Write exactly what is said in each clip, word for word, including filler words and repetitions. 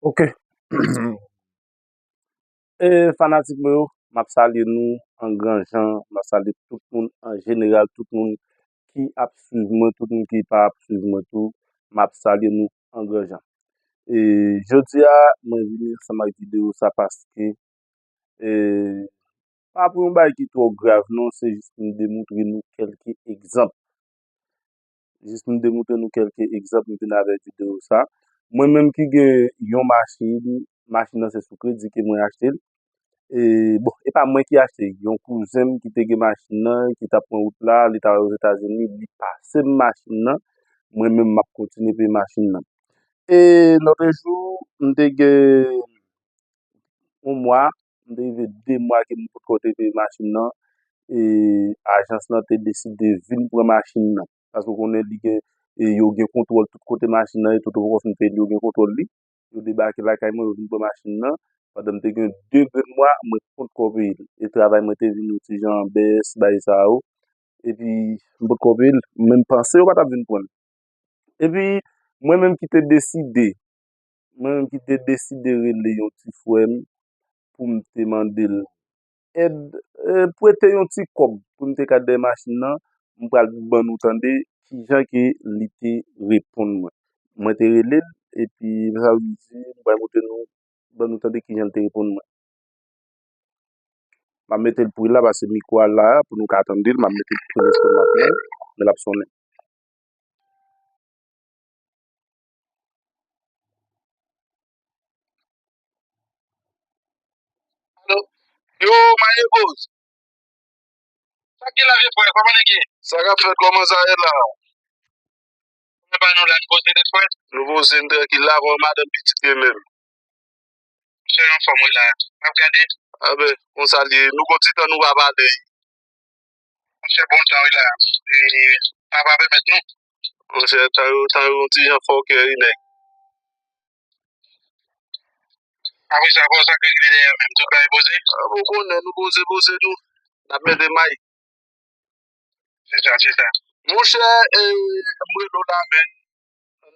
Ok. E fanatik mwen yo, m ap salye nou an gran jan, m ap salye tout moun an jeneral, tout moun ki ap swiv mwen, tout moun ki pa ap swiv mwen tou, m ap salye nou an gran jan. E jodi a, mwen vini ansanm ak videyo sa paske, e, pa pou yon bagay ki twò grav non, se jis pou m demontre nou kèlke egzanp. Jis pou m demontre nou kèlke egzanp, m vin avèk videyo sa. Mwen menm ki gen yon machin, machin nan se sou kredi ke mwen achte l. E, bon, e pa mwen ki achte, yon kouzen m ki te gen machin nan, ki t ap pran wout la, li t al Ozetazini, li pase m machin nan, mwen menm m ap kontinye peye machin nan. E lòt jou, m te gen yon mwa, m te rive de mwa ke m potko te peye machin nan, e ajans lan te deside vin pran machin nan. Paske w konnen li gen, e yo gen kontwòl tout kote machin nan ye, tout ou poko fin peye li, yo gen kontwòl li. Yo debake lakay mwen, yo vin pran machin nan. Pandan m te gen de grenn mwa, mwen potko peye l. E travay mwen te vin yon ti jan bès, bagay sa yo. Epi, m potko peye l. Menm panse yo pa t ap vin pran l. Epi, mwen menm ki te deside, mwen menm ki te deside rele yon ti frè m pou m te mande l èd, e, prete yon ti kòb pou m te ka dèyè machin nan, m pral ban nou tande kijan ke li te reponn mwen. Mwen te rele l, epi sa vle di, m pral montre nou, ban nou tande kijan l te reponn mwen. M ap mete l pri la, paske mikwo a la, pou nou ka tande l, m ap mete l pri lestomak mwen, men l ap sonnen. Alo? Yo, Mayegos! Sa k gen la, vye frè? Kòman nèg ye? Sa k ap fèt? Kòman sa ye la? Mwen pa nou la, n poze nèt, frè. Nou poze n trankil la, kòman madanm pitit yo menm? Monchè, anfòm wi la. N ap gade. Anben, konsa l ye. Nou gon ti tan nou pa pale. Monchè, bon tan wi la. E, pa pa pèmèt nou. Monchè, tan yo, tan yo yon ti jan fòkè wi, nèg. Apre sa, bon, sa k regle dèyè menm, tout bagay poze? A, ou konnen, nou poze, poze nou. N ap mete may. Se sa, se sa. Monchè, e, m rele w la, men.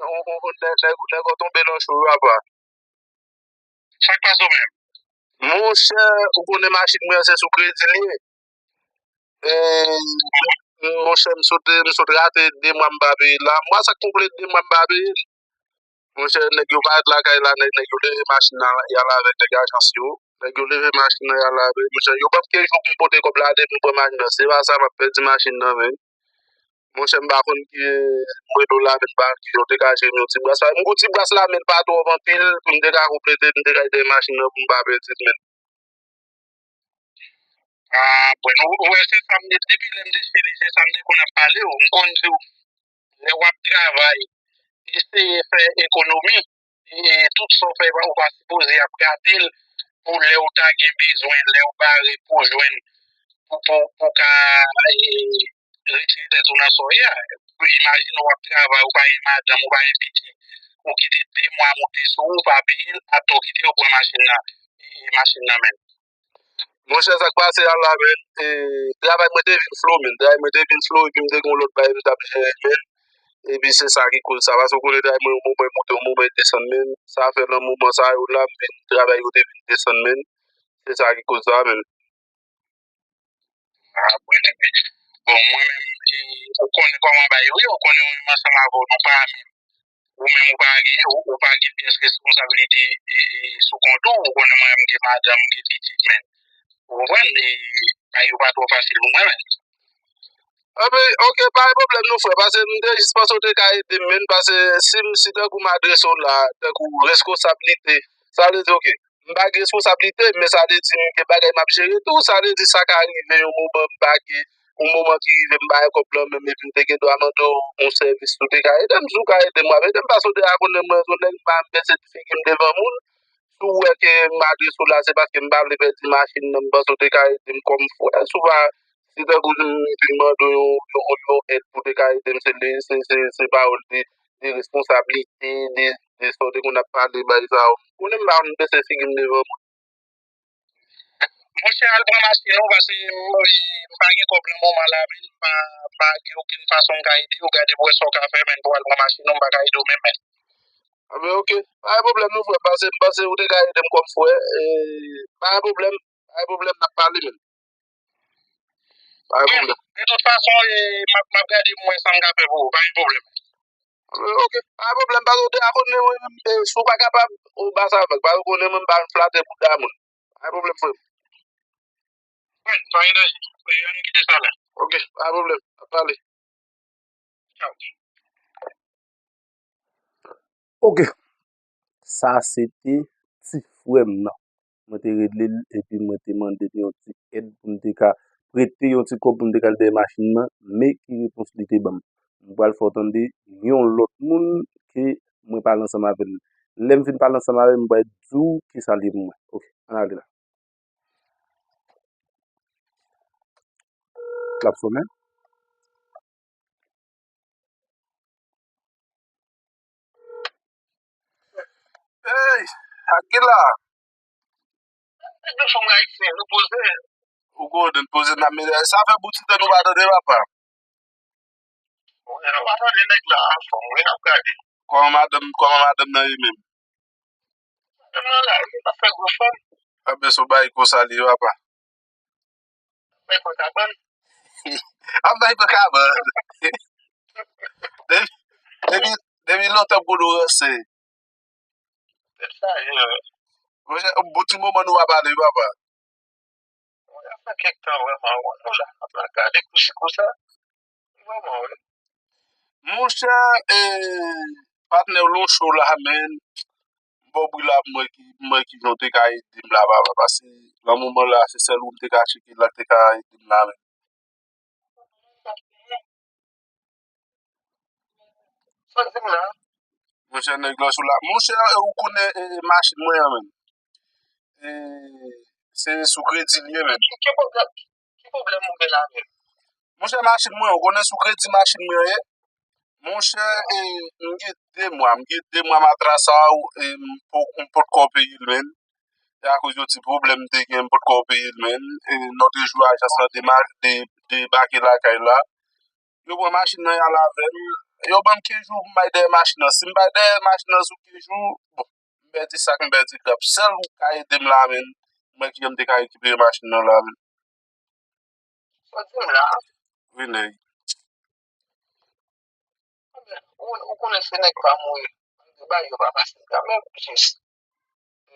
Nèg, nèg, nèg, nèg ou tonbe nan cho, papa. Sa k pase w menm? Monchè, ou konnen machin mwen an se sou kredi li ye. E, monchè, m sot, m sot rate de mwa m pa peye l la. Mwa sa k konplete de mwa m pa peye l. Monchè, nèg yo parèt lakay la, nèg, nèg yo leve machin nan, y al avèk nèg ajans yo. Nèg yo leve machin nan, y al avèk. Monchè, yo ban m kenz jou pou m pote kòb la, depi m pran machin nan. Se pa sa, m ap pèdi machin nan, men. Monchè, m pa konn ki, m rele w la, men m pa konn ki jan w te ka jere m yon ti bras. M gon ti bras la, men l pa twòp anpil, pou m te ka konplete, m te ka ede machin nan, pou m pa pèdi l, men. Ah, bon, ou, ou wè, se sa m te, depi lè m te cheri, se sa m te konn ap pale w. M konn di w, lè w ap travay, eseye fè ekonomi. E tout sa w fè, ou pa sipoze ap gate l pou lè w ta gen bezwen, lè w pare pou jwenn, pou, pou, pou ka, e, retire tèt ou nan sa w ye a. Imajine w ap travay, ou pa gen madanm, ou pa gen pitit, ou kite de mwa moute sou ou, ou pa peye l, atò w kite yo pran machin nan, e, machin nan menm. Monchè, sa k pase a la, men, e, travay mwen te vin flo, men. Travay mwen te vin flo, epi m te gen yon lòt bagay m t ap jere, men. Epi se sa ki koz sa, paske w konnen travay mwen, yon moman moute, yon moman desann, men. Sa fè nan moman sa yo la, m vin, travay yo te vin desann, men. Se sa ki koz sa, men. Ah, bon, bon, mwen menm, e, ou konnen kòman bagay yo ye, ou konnen mwen menm ansanm avè w, nou pa menm. Ou menm, ou pa gen, ou, ou pa gen pyès responsablite, e, e, sou kont ou. Ou konnen mwen, m gen madanm, m gen pitit, men. Ou konprann? E, bagay yo pa twò fasil pou mwen, men. Anben, ok, pa gen pwoblèm non, frè, paske m te jis panse w te ka ede m, men, paske si m, si tankou m adrese w la, tankou reskonsablite, sa vle di, ok, m pa gen responsablite, men sa vle di m gen bagay m ap jere tou, sa vle di sa ka rive yon moman m pa gen yon moman ki rive m pa gen kòb lan menm epi m te gen dwa mande w yon sèvis, si w te ka ede m, si w ka ede m, w ap ede m, paske w deja konnen mwen se yon nèg m pa janm bese figi m devan moun. Si w wè ke m adrese w la, se paske m pa vle pèdi machin nan, m panse w te ka ede m kòm frè, si w pa, si tankou m vin mande w yon, yon, yon èd pou w te ka ede m, se de, se, se, se pawòl de, de responsablite, de, de sa w te konn ap pale, bagay sa yo. Konnen m pa janm bese figi m devan moun. Monchè, al pran machin ou, paske m, m pa gen kòb nan moman la, men m pa, m pa gen okenn fason m ka ede w. Gade pou wè sa w ka fè, men pou al pran machin ou, m pa ka ede w menm, men. Anben, oke. Pa gen pwoblèm non, frè. Pase m panse ou te ka ede m kòm frè. E, pa gen pwoblèm. Pa gen pwoblèm, n ap pale, menm. Pa gen pwoblèm. De tout fason, e, m ap, m ap gade m wè sa m ka fè pou ou. Pa gen pwoblèm. Anben, oke. Pa gen pwoblèm, pase ou te abòne mwen menm. E, si w pa kapab, ou pa sa avèk. Pase ou konnen mwen m pa renmen flate bouda moun. Pa gen pwoblèm, frè m. Wi, pa gen danje. Wi, ann kite sa la. Oke, pa gen pwoblèm. N ap pale. Tchaw. Oke. Sa se te ti frè m nan. Mwen te rele l epi mwen te mande l yon ti èd pou m te ka prete yon ti kòb pou m te ka al dèyè machin nan, men ki repons li te ban m? M pral fè w tande yon lòt moun ke mwen pale ansanm avè l. Lè m fin pale ansanm avè l, m pral di w kisa l ye pou mwen. Oke, ann ale la. L ap sonnen. Hey, Akila! Nèg yo fanm ayisyen, nou poze. Ou konnen n poze nan medya. Sa fè bout ti tan nou pa tande, papa. Wi, nou pa tande nèg la, fanm, wi, n ap gade. Kòman madanm, kòman madanm nan ye menm? Madanm nan la, li pa fè gwo fanm. Anben, se yon bagay konsa li ye, papa. Bay pran kabann. Ap bay pran kabann. Depi, depi, depi lontan m konn ou ranse. Tèt chaje, wi. Monchè, bon ti moman nou pa pale, wi, papa. Wi, sa fè kèk tan, vrèman, wi, nou la, n ap la gade kousi konsa. Vrèman, wi. Monchè, e, patnè w lon cho la, men. M ba w bri la pou m wè ki, m wè ki jan w te ka ede m la, papa, pase nan moman la, se sèl ou m te ka tcheke la, k te ka ede m la, men. Sa di m la? Monchè, nèg lan sou la. Monchè, ou konnen, e, machin mwen an, men. E, se sou kredi l ye, men. Ki, ki pwoblèm, ki pwoblèm ou gen la, men? Monchè, machin mwen, ou konnen sou kredi machin mwen ye? Monchè, e, m gen de mwa, m gen de mwa m atra sa, e, m po- m potko peye l, men. E akoz yon ti pwoblèm m te gen, m potko peye l, men. E, lòt jou, ajans lan dema- de- debake lakay la. Yo pran machin nan, y al avè m. Yo ban m kenz jou pou m bay dèyè machin nan. Si m bay dèyè machin nan sou kenz jou, bon, m pèdi sak, m pèdi grap. Sèl ou ka ede m la, men. M wè kijan m te ka rekipere machin nan la, men. Sa di m la? Wi, nèg. Ou, ou konnen se nèg pa m wi. Malgre bagay yo pa fasil kanmenm, jis. E,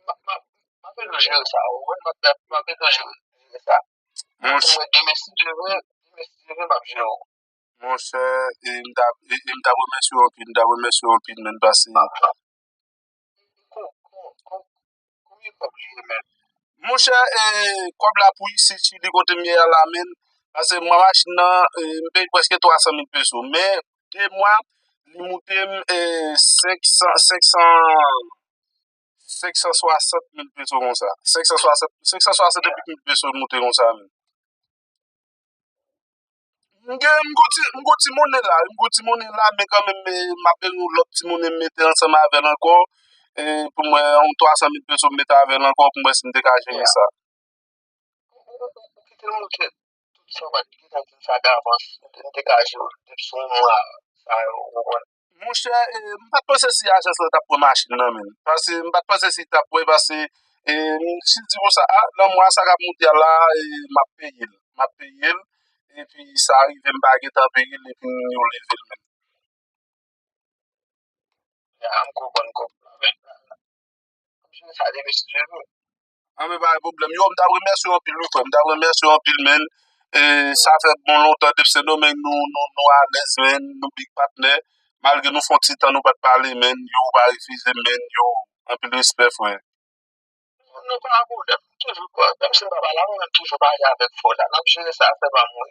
m ap, m ap, m ap ede w jere sa, ou konprann? M ap, m ap ede w jere, jere sa. Monch- Mwen, demen, si Dye vle, demen, si Dye vle, m ap jere w. Monchè, e m t ap, e, e m t ap remèsye w anpil, m t ap remèsye w anpil, men, pase. Ko- ko- ko- Konbyen kòb li ye, men? Monchè, e, kòb la pou isit, Chili, kote m ye a la, men. Pase mwen, machin nan, e, m peye prèske twa san mil peso. Men, de mwa, li moute m, e, senk san, senk san, senk san swasant mil peso konsa. Senk san swasant, senk san swasant epi mil peso l moute konsa, men. M gen, m gon ti, m gon ti monnen la, m gon ti monnen la, men kanmenm, e, m ap bezwen yon lòt ti monnen m mete ansanm avè l ankò, e, pou m wè yon twa san mil peso m mete avè l ankò, pou m wè si m te ka jere sa. Ou, ou, ou, ou kite l moute tout sa w pa t, ki ta di m sa davans, m te, m te ka jere l depi sou yon mwa, sa yo, ou konprann. Monchè, e, m pa t panse si ajans lan t ap pran machin nan, men. Pase, m pa t panse si l t ap pran, pase, e, m, si l di konsa, a, nan mwa sa k ap moute a la, e, m ap peye l. M ap peye l. Epi sa rive, m pa gentan peye l, epi yo leve l menm. Ya, m konprann kòb la, men. M ap jere sa demen si Dye vle. Anben, pa gen pwoblèm. Yo, m t ap remèsye w anpil, wi, frè. M t ap remèsye w anpil, men. E, sa fè bon lontan, depi Sendomeng, nou, nou, nou alèz, men. Nou big patnè. Malgre nou fè yon ti tan nou pa t pale, men. Yo, ou pa refize m, men. Yo, anpil respè, frè. Non, pa gen pwoblèm. M toujou, menm si m pa pale avè w, men m toujou pale avèk frè w la. N ap jere sa, afè pa m, wi.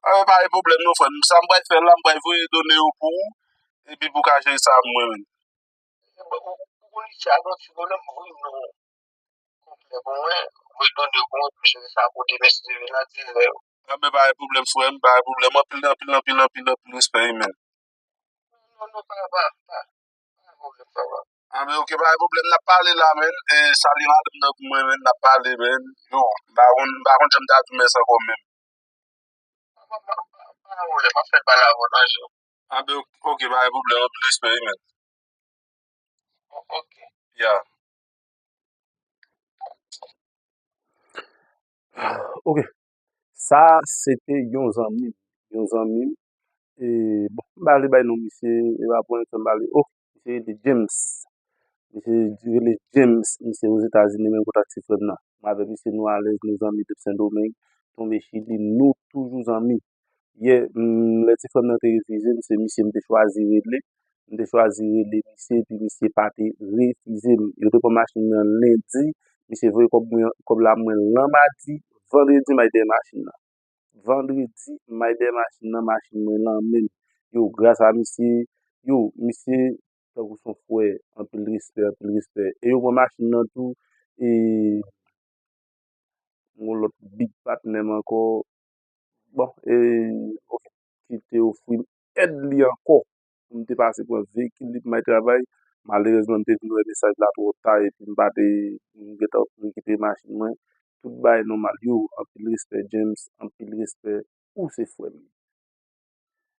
Anben, pa gen pwoblèm, non, frè m. Sa m pral fè la, m pral voye done yo pou ou. Epi pou w ka jere sa pou mwen, men. Ou, ou, ou konn isi a gen yon ti pwoblèm, voye m non konplè pou mwen, voye done yo pou mwen pou m jere sa pou demen si Dye vle nan dizè yo. Anben, pa gen pwoblèm, frè m, pa gen pwoblèm. Anpil, anpil, anpil, anpil, anpil respè, wi, men. Non, non, pa, pa, pa, pa gen pwoblèm, papa. Anben, oke, pa gen pwoblèm, n ap pale la, men. E, salye madanm nan pou mwen, men, n ap pale, men. Yo, m pa konn, m pa konn jan m ta di w mèsi ankò, men. Pa, pa, pa, pa, pa gen pwoblèm, m ap fè l pale avè w nan je w. Ah ben, ok, pa gen pwoblèm, anpil respè wi, man. Ok. Yeah. Ok. Sa se te yon zanmi m, yon zanmi m. E, bon, m pa vle bay non misye, e pa pou enstè m pa vle. Oh, misye rele James. Misye rele James, misye Ozetazini, menm kontak ti frè m nan. Mwen avèk misye nou alèz, nou zanmi depi Sendomeng, tonbe Chili, nou toujou zanmi. Yè, mm, lè ti frè m nan te refize m, se misye m te chwazi rele. M te chwazi rele misye, epi misye pa te refize m. Yo te pran machin nan lendi, misye voye kòb mwen, kòb la mwen lan madi, vandredi m al dèyè machin nan. Vandredi, m al dèyè machin nan, machin mwen lan men m. Yo, gras a misye, yo, misye, tankou son frè, anpil respè, anpil respè. E yo pran machin nan tou, e yon lòt big patnè m ankò. Bon, e, ok, ki te ofri m èd li ankò pou m te pase pran veyikil li pou m al travay. Malerezman, m te vin wè mesaj la twò ta epi m pa te, m gentan rekipere machin mwen. Tout bagay nòmal yo, anpil respè James, anpil respè, ou se frè m.